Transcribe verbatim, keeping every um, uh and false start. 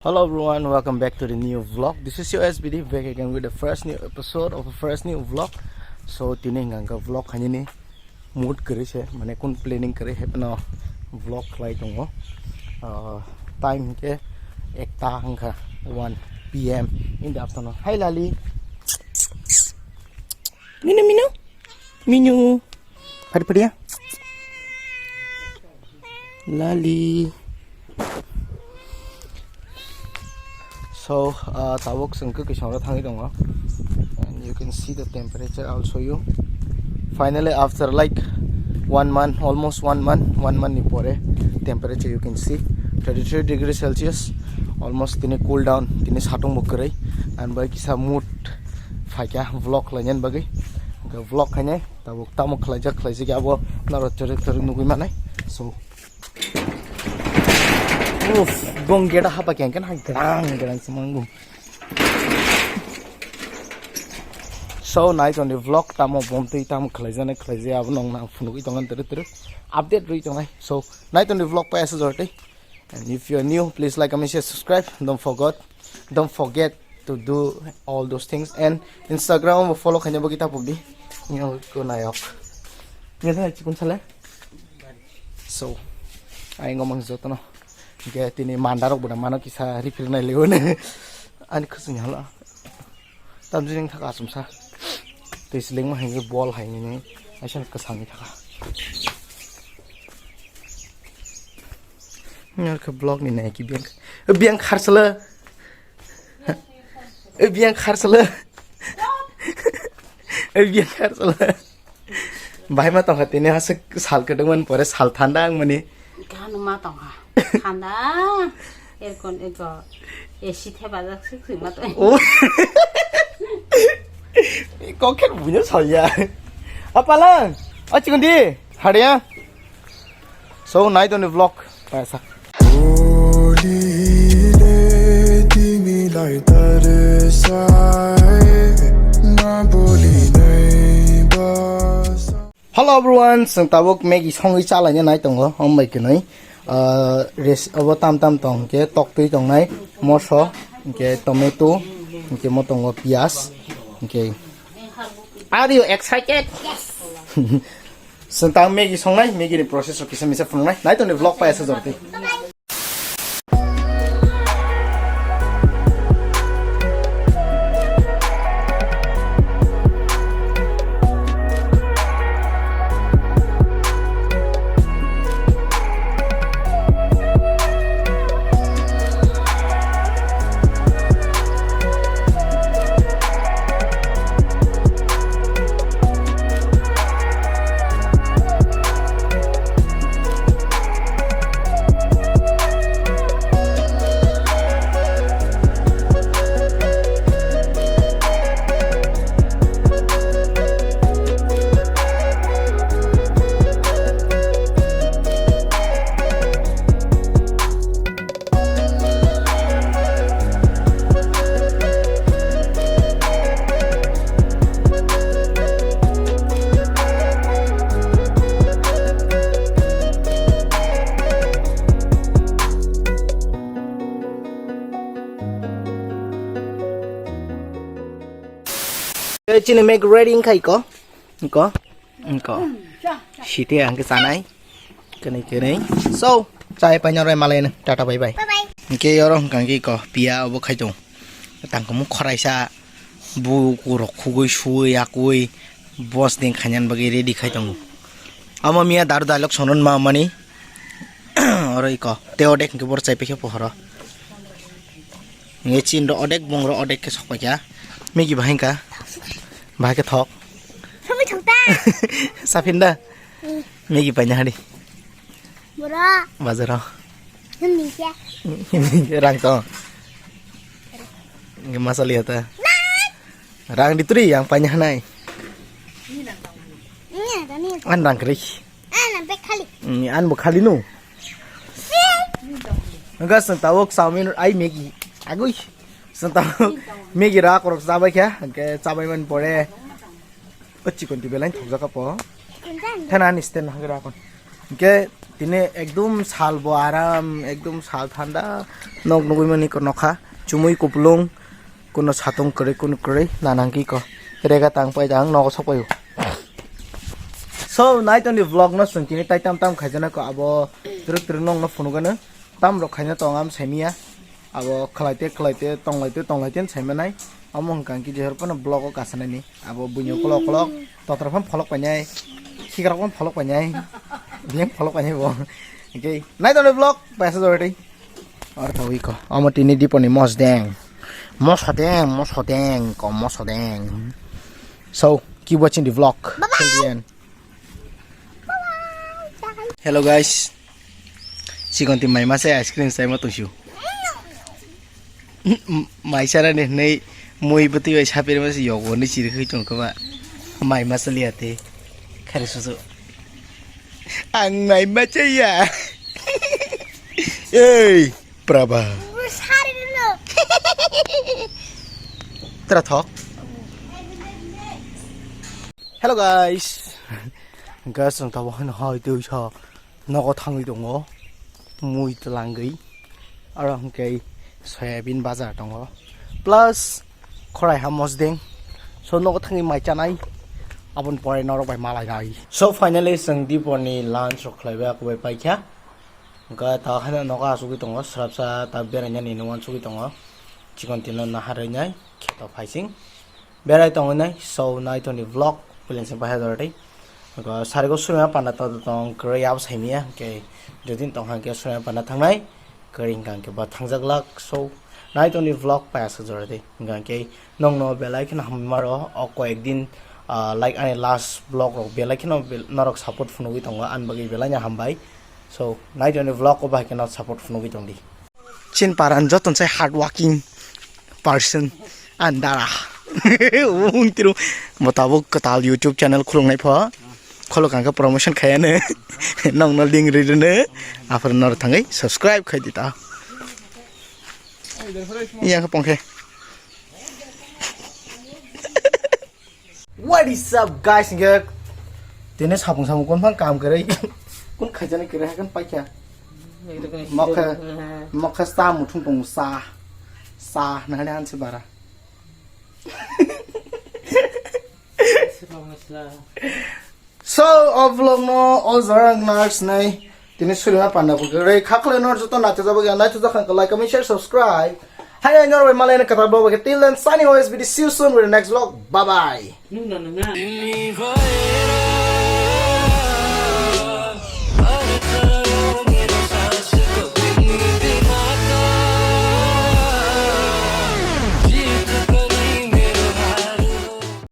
Hello everyone, welcome back to the new vlog. This is your S B D back again with the first new episode of a first new vlog. So tini hingka hingka vlog khainani mood kwrwi se, mane kun planning kwrwi hai phano vlog khlai tongo. Uh, time hingke ekta hingka, one P M in the afternoon. Hi Lali. Minu, minu. Minu. Pari, pari ya. Lali. So, uh, tabuk chwng kwkwi songro thangwi tongo. And you can see the temperature, I'll show you. Finally, after like one month, almost one month, one month ni pore temperature you can see thirty-three degree Celsius. Almost tini cool down, tini satung bo kwrwi. And bai kisa mood phaikha vlog khlainani bagwi. Hwnkhe vlog khainai. Tabuk tamo khlaijak, khlaijak abo naro chorek chorek nugui manai. So, uff, bong gate hapa keng keng hai grang grang semangu. So, nai toni vlog tamo bomtwi tamo khlaijaknai khlaijak abo nong nang phunugui tongan tere tere update rui tongnai. So, nai toni vlog pa asa jorti. And if you are new, please like, comment, share, subscribe. Don't forget, don't forget to do all those things. And Instagram follow khaina bagwi tapuk di. Nyo ko nayok. Nyo thai chikun sale. So, ai ngomong jotono. Ge tini mandarok buda mano kisa ripir nai leone. Ani khusung hala. Tamjini thaka asumsa. Tei selengma hai bol hai ni aisa kwsang ni thaka. Ngar khe vlog ni nai ki biang. Biang kharsala. Biang kharsala. Biang kharsala. Bahai ma tongkha tini aswk sal kwdwkmani pore sal thanda wngmani. Gano ma tongkha. Thanda. Aircon ego A C thepajak swk swk ma tong. Oh. Kok khe buino salya. Apala. Achikundi. Hariya. So, nai toni vlog. Paisa. Bolile timi lai tarsai, ma boli nai basa. Hello everyone, chwng tabuk Maggi songwi chalaina nai tongo, ombai kwnwi. Ah, res-, obo tam tam tong hwnkhe toktwi tongnai, moso, hwnkhe tomato, hwnkhe mo tongo piyaj, hwnkhe. Are you excited? Yes. Chwng tang Maggi songnai, Maggi ni process rok kisa misa phunuknai. Nai tongni vlog pai asa jorti. Chini Maggi ready wngkha iko. Iko. Iko. Site ang khe chanai. Kene kene. So, chai paina roi malai tata bye bye. Bye bye. Hingke oro hingka hingke iko piya obo khai tongo. Tangkamo khoraisa bu kurok khugui suwi yakui bos ding khainani bagwi ready khai tongo. Amo miya daru dalok sonon ma mani. Oro iko. Te odek hingke bor chai paikhe pohoro. Nge chin ro odek bong ro odek ke sok paikha. Migi bahai hingka. Bahai ke thok. Sampai thok ta. Sapin da. Hmm. Migi paina hari. Boro. Bazaro. Nung ni kya? Rang to. Nge masali hata. Rang di turi yang paina hanai. Ini ada ni. An rang kri. An sampai kali. Ni an bo khali nu. Enggak sentawok samin ai Maggi. Agui. Sentawok Maggi ra korok sabai kya. Ke sabai man pore. O chikon ti belain thokjak apo. Thana ni stand hang ra kon. Hingke tini ekdom sal bo aram, ekdom sal thanda. Nok nugui mani ko nokha, chumui kupulung, kuno satung kwrwi, kuno kwrwi, nanangki ko. Rega tang pai dang, nogo sok paio. So, nai toni vlog no chwng tini tai tam tam khaijana ko abo twrwk twrwk nokno phunugano. Tam rok khaina tong am saimiya. Abo khwlaite khwlaite tonglaite tonglaite sai manai. Amo hwnkha khe jehor phano vlog o kasanani. Abo buino kolok kolok totra phano pholok painai. Khikrok phano pholok painai. Biyang pholok painai bo. Okay, nai toni vlog paisa jordi. Or thawi ko. Amo tini diponi mosdeng. Mosodeng, mosodeng, ko mosodeng. So, keep watching the vlog till the end. Hello guys. Sikon ti mai masa ice cream sai ma tungsiu. Mai sara ni nei mui bwtwi bai sapir masa yogo ni chiri khui tong kaba. Mai masa liya te. Khare susu. Ang mai masa ya. Ei, Prabha. Tra thok. Hello guys. Guys, ang tabo hoi tui sa. Nogo thangwi tongo, mui twlangwi, aro hwnkhe soyabin bajar tongo, plus khorai ha mosdeng, so nogo thangwi mai chanai, aboni pore norok bai malai nai. So finally chwng diponi lunch rok khlaibai, akubai paikha, hwnkhe ta haino nogo achugwi tongo, swrapsa ta berainani hinwi uansugwi tongo, chikon tino naharwi nai kheto phaising. Berai tongwi nai, so nai toni vlog, puilensing paha doro tei. Go sarigo surima panda to tong, kwrwi abo saimiya, hwnkhe jodi tong hwnkhe surima panda thangnai, kwrwi hwnkha hwnkhe ba thangjak lak, so nai toni vlog paya sa jora tei. Hwnkha hwnkhe nongno belai kheno hambai maro, o koyek din, ah, like ani last vlog rok belai kheno bel-, norok support phunugwi tongo, ani bagwi belai no hambai. So nai toni vlog o bahai kheno support phunugwi tongdi. Chin paran joton sai hard working person and dara. Wng tiru mo tabuk kwtal YouTube channel khulungnai pho. Khuluk ang khe promotion khayane. Nong no link ri rene. Aphar nor thangwi subscribe khai dita. Iya khe pongkhe. What is up guys? Hingke tini sapung sapung kon phang kam kwrwi. Kon khaijani kwrwi hai kon paikha. Mokhe, mokhe sa muthung tong sa. Sa nahani hanse bara. So, o vlog no o jora nang nai. Tini surima panda bo kwrwi. Khaklai no joto naithok jabok ya, naithok jakha like, comment, share, subscribe. Hai, hai, norok bai malai na kwtal vlog bai khe. Till then, signing off, S B D. See you soon with the next vlog. Bye bye. Nung no nung na.